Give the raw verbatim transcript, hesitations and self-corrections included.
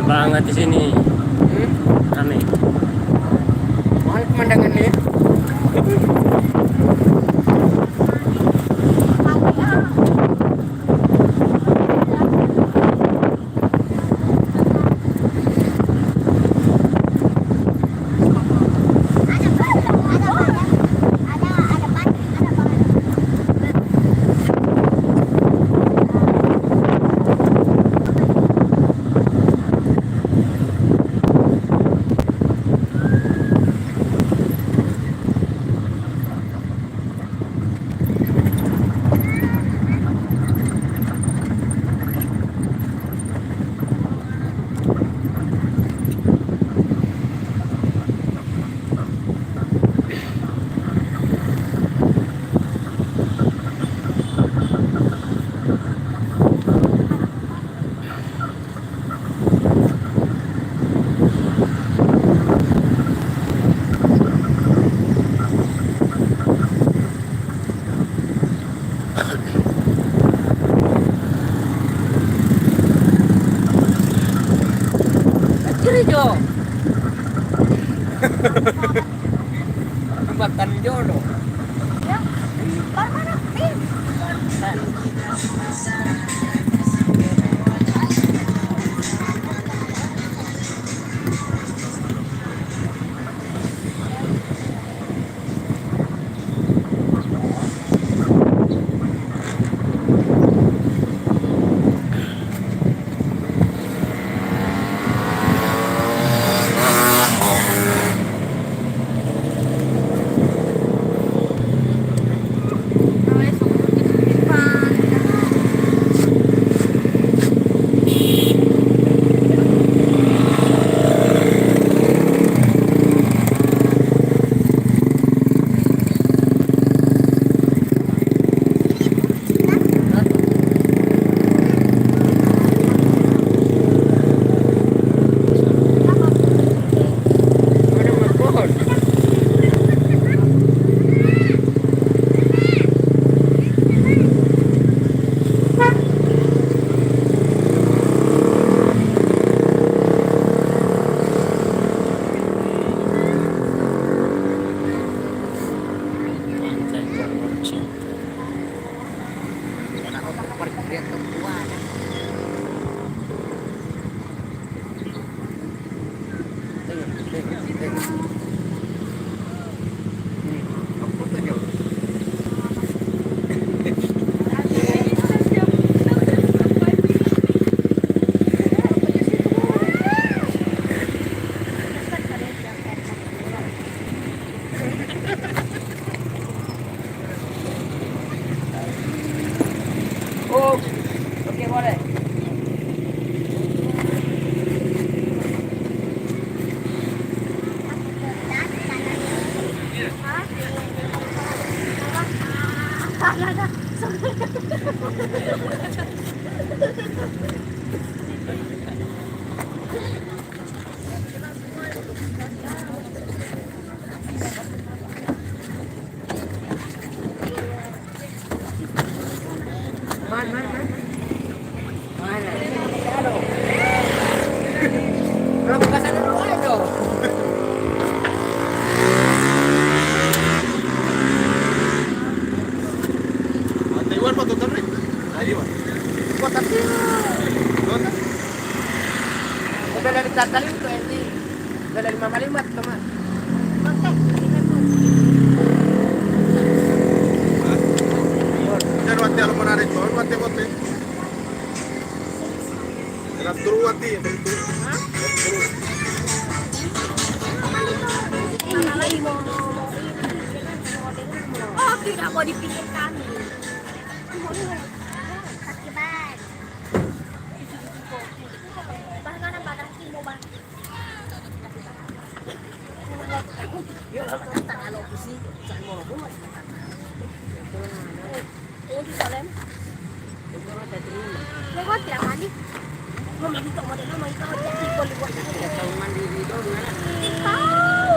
Banget di sini. Hmm? Rame. Mahal pemandangannya. Kecil, Jo. Jembatan jodoh. Ya, baru mana? Nih. Oh, oke, boleh. Taiwan pa totor ni? Taiwan. Kota Taiwan. Kota? Kota dari Tatalin ke N T. Kota dari Mama Limat, teman. Oke, kita tuh. Dan wati alo menarik tuh, wati kote. Dengan turu wati, dengan turu. Hah? Dengan turu. Mana lagi mau, mau, mau ini? Oh, tidak mau dipikirkan. Akibat. Bagaimana pada mau, Bang? Lewat ya, Mandi? Mau mandi tok model, mau itu aja, tipe liwat. Tahu.